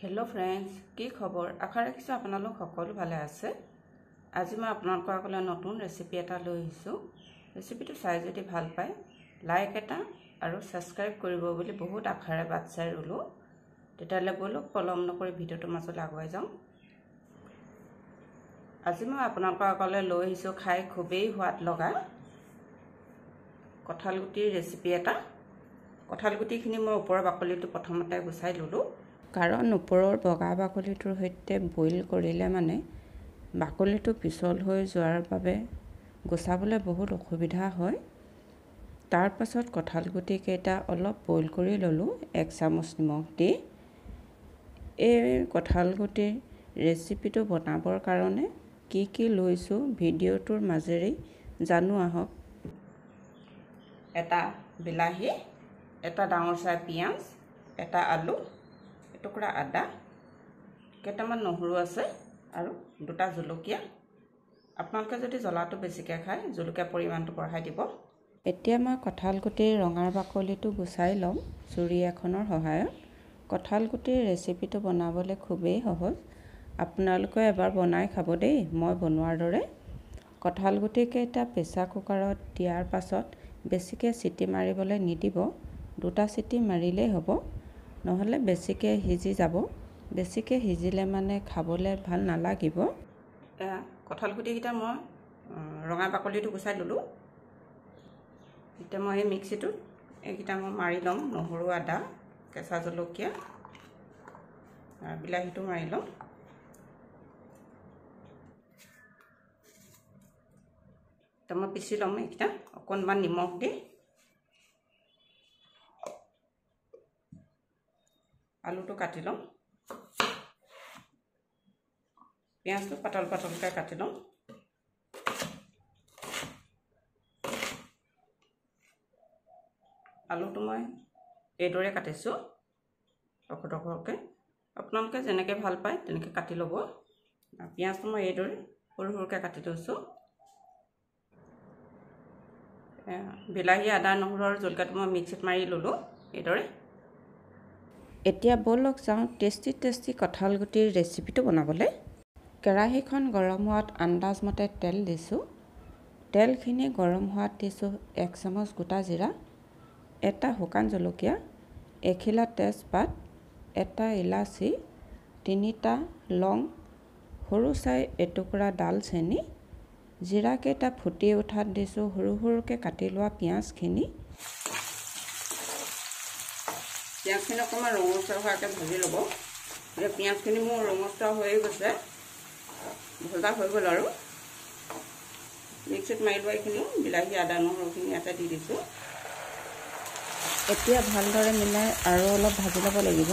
Hello' friends, কি খবৰ? আশা ৰাখিছোঁ আপোনালোক সকলো ভালে আছে। আজি মই আপোনালোকৰ আগলৈ নতুন ৰেচিপি এটা লৈ আহিছোঁ। ৰেচিপিটো চাই যদি ভাল পায় লাইক এটা আৰু ছাবস্ক্ৰাইব কৰিব বুলি বহুত আশাৰে বাট চাই ৰ'লোঁ। তেতিয়াহ'লে ব'লক, পলম নকৰি ভিডিঅ'টোৰ মাজলৈ আগুৱাই যাওঁ। আজি মই আপোনালোকৰ আগলৈ লৈ আহিছোঁ খাই খুবেই সোৱাদ লগা কঁঠালগুটিৰ ৰেচিপি এটা। কঁঠালগুটিখিনি মই ওপৰৰ বাকলিটো প্ৰথমতে গুচাই ল'লোঁ, কাৰণ ওপৰৰ বগা বাকলিটোৰ সৈতে বইল কৰিলে মানে বাকলিটো পিছল হৈ যোৱাৰ বাবে গুচাবলৈ বহুত অসুবিধা হয়। তাৰপাছত কঁঠালগুটিকেইটা অলপ বইল কৰি ল'লোঁ এক চামুচ নিমখ দি। এই কঁঠালগুটিৰ ৰেচিপিটো বনাবৰ কাৰণে কি কি লৈছোঁ ভিডিঅ'টোৰ মাজেৰেই জানো আহক। এটা বিলাহী, এটা ডাঙৰ চাই পিঁয়াজ, এটা আলু, এটুকুৰা আদা, কেইটামান নহৰু আছে আৰু দুটা জলকীয়া। আপোনালোকে যদি জ্বলাটো বেছিকৈ খায় জলকীয়া পৰিমাণটো বঢ়াই দিব। এতিয়া মই কঁঠালগুটিৰ ৰঙাৰ বাকলিটো গুচাই ল'ম চুৰি এখনৰ সহায়ত। কঁঠালগুটিৰ ৰেচিপিটো বনাবলৈ খুবেই সহজ, আপোনালোকে এবাৰ বনাই খাব দেই মই বনোৱাৰ দৰে। কঁঠালগুটিকেইটা প্ৰেছাৰ কুকাৰত দিয়াৰ পাছত বেছিকৈ চিটি মাৰিবলৈ নিদিব, দুটা চিটি মাৰিলেই হ'ব, নহ'লে বেছিকৈ সিজি যাব। বেছিকৈ সিজিলে মানে খাবলৈ ভাল নালাগিব। কঁঠালগুটিকেইটা মই ৰঙা বাকলিটো গুচাই ল'লোঁ। এতিয়া মই এই মিক্সিটোত এইকেইটা মই মাৰি ল'ম, নহৰু, আদা, কেঁচা জলকীয়া আৰু বিলাহীটো মাৰি ল'ম। এতিয়া মই পিচি ল'ম এইকেইটা, অকণমান নিমখ দি। আলুটো কাটি ল'ম, পিঁয়াজটো পাতল পাতলকৈ কাটি ল'ম। আলুটো মই এইদৰে কাটিছোঁ ডখৰ ডখৰকৈ, আপোনালোকে যেনেকৈ ভাল পায় তেনেকৈ কাটি ল'ব। পিঁয়াজটো মই এইদৰে সৰু সৰুকৈ কাটি লৈছোঁ। বিলাহী, আদা, নহৰু আৰু জলকীয়াটো মই মিক্সিত মাৰি ল'লোঁ এইদৰে। এতিয়া ব'লক যাওঁ টেষ্টি টেষ্টি কঁঠালগুটিৰ ৰেচিপিটো বনাবলৈ। কেৰাহীখন গৰম হোৱাত আন্দাজমতে তেল দিছোঁ। তেলখিনি গৰম হোৱাত দিছোঁ এক চামুচ গোটা জিৰা, এটা শুকান জলকীয়া, এখিলা তেজপাত, এটা ইলাচি, তিনিটা লং, সৰু চাই এটুকুৰা ডালচেনি। জিৰাকেইটা ফুটি উঠাত দিছোঁ সৰু সৰুকৈ কাটি লোৱা পিঁয়াজখিনি। পিঁয়াজখিনি অকণমান ৰঙচুৱা হোৱাকৈ ভাজি ল'ব। এতিয়া পিঁয়াজখিনি মোৰ ৰঙচুৱা হৈয়ে গৈছে, ভজা হৈ গ'ল। আৰু মিক্সিত মাৰি লোৱা এইখিনি বিলাহী, আদা, নহৰুখিনি ইয়াতে দি দিছোঁ। এতিয়া ভালদৰে মিলাই আৰু অলপ ভাজি ল'ব লাগিব।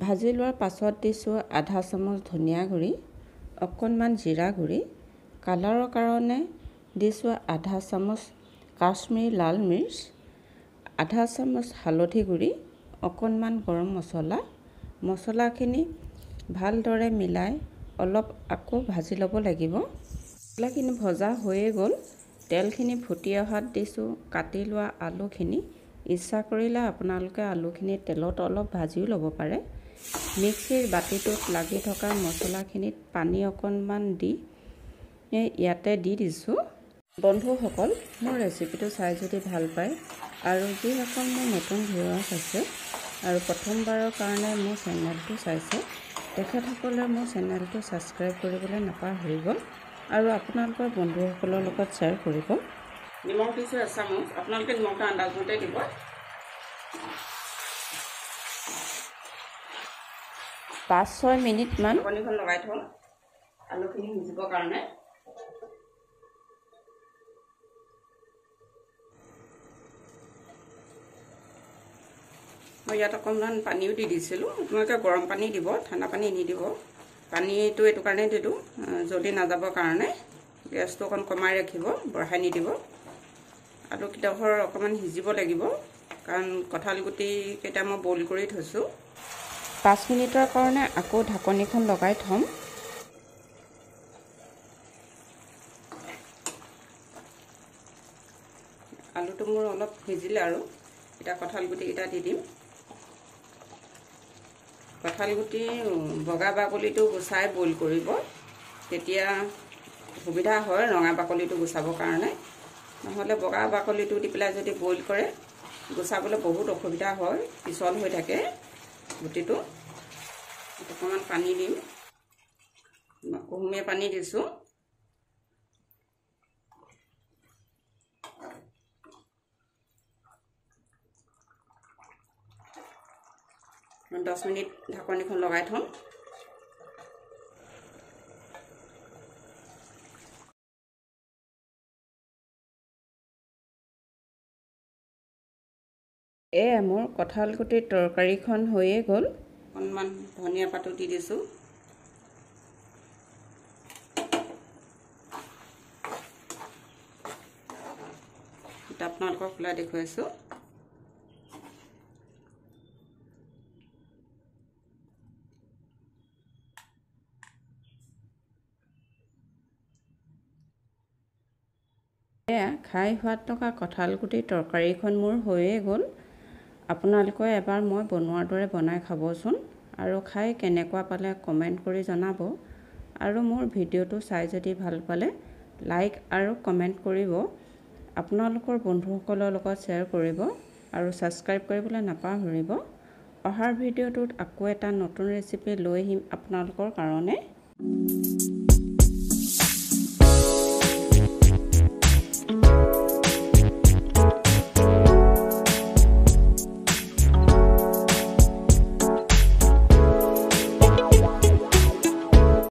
ভাজি লোৱাৰ পাছত দিছোঁ আধা চামুচ ধনিয়া গুড়ি, অকণমান জিৰা গুড়ি, কালাৰৰ কাৰণে দিছোঁ আধা চামুচ কাশ্মীৰী লাল মিৰ্চ, আধা চামুচ হালধি গুড়ি, অকণমান গৰম মছলা। মছলাখিনি ভালদৰে মিলাই অলপ আকৌ ভাজি ল'ব লাগিব। মছলাখিনি ভজা হৈয়ে গ'ল। তেলখিনি ফুটি অহাত দিছোঁ কাটি লোৱা আলুখিনি। ইচ্ছা কৰিলে আপোনালোকে আলুখিনি তেলত অলপ ভাজিও ল'ব পাৰে। মিক্সিৰ বাতিটোত লাগি থকা মছলাখিনিত পানী অকণমান দি ইয়াতে দি দিছোঁ। বন্ধুসকল, মোৰ ৰেচিপিটো চাই যদি ভাল পায় আৰু যিসকল মোৰ নতুন ভিউৱাৰ্ছ আছে আৰু প্ৰথমবাৰৰ কাৰণে মোৰ চেনেলটো চাইছে, তেখেতসকলে মোৰ চেনেলটো ছাবস্ক্ৰাইব কৰিবলৈ নাপাহৰিব আৰু আপোনালোকৰ বন্ধুসকলৰ লগত শ্বেয়াৰ কৰিব। নিমখ দিছোঁ এচামুচ, আপোনালোকে নিমখটো আন্দাজমতে দিব। 5-6 মিনিটমান ঢাকনিখন লগাই থওঁ আলুখিনি সিজিবৰ কাৰণে। মই ইয়াত অকণমান পানীও দি দিছিলোঁ। আপোনালোকে গৰম পানী দিব, ঠাণ্ডা পানী নিদিব। পানীটো এইটো কাৰণে দিলোঁ জ্বলি নাযাবৰ কাৰণে। গেছটো অকণ কমাই ৰাখিব, বঢ়াই নিদিব। আলুকেইডোখৰ অকণমান সিজিব লাগিব, কাৰণ কঁঠালগুটিকেইটা মই বইল কৰি থৈছোঁ। 5 মিনিটৰ কাৰণে আকৌ ঢাকনিখন লগাই থ'ম। আলুটো মোৰ অলপ সিজিলে আৰু এতিয়া কঁঠালগুটিকেইটা দি দিম। কঁঠালগুটি বগা বাকলিটো গুচাই বইল কৰিব, তেতিয়া সুবিধা হয় ৰঙা বাকলিটো গুচাবৰ কাৰণে। নহ'লে বগা বাকলিটো দি পেলাই যদি বইল কৰে গুচাবলৈ বহুত অসুবিধা হয়, পিছল হৈ থাকে গুটিটো। অকণমান পানী দিম, কুহুমীয়া পানী দিছোঁ। 10 মিনিট ঢাকনিখন লগাই থ'ম। এয়া মোৰ কঁঠালগুটিৰ তৰকাৰীখন হৈয়ে গ'ল। অকণমান ধনিয়া পাতো দি দিছোঁ। আপোনালোকক ওলাই দেখুৱাইছোঁ। এয়া খাই সোৱাদ থকা কঁঠালগুটিৰ তৰকাৰীখন মোৰ হৈয়ে গ'ল। আপোনালোকে এবাৰ মই বনোৱাৰ দৰে বনাই খাবচোন আৰু খাই কেনেকুৱা পালে কমেণ্ট কৰি জনাব। আৰু মোৰ ভিডিঅ'টো চাই যদি ভাল পালে লাইক আৰু কমেণ্ট কৰিব, আপোনালোকৰ বন্ধুসকলৰ লগত শ্বেয়াৰ কৰিব আৰু ছাবস্ক্ৰাইব কৰিবলৈ নাপাহৰিব। অহাৰ ভিডিঅ'টোত আকৌ এটা নতুন ৰেচিপি লৈ আহিম আপোনালোকৰ কাৰণে।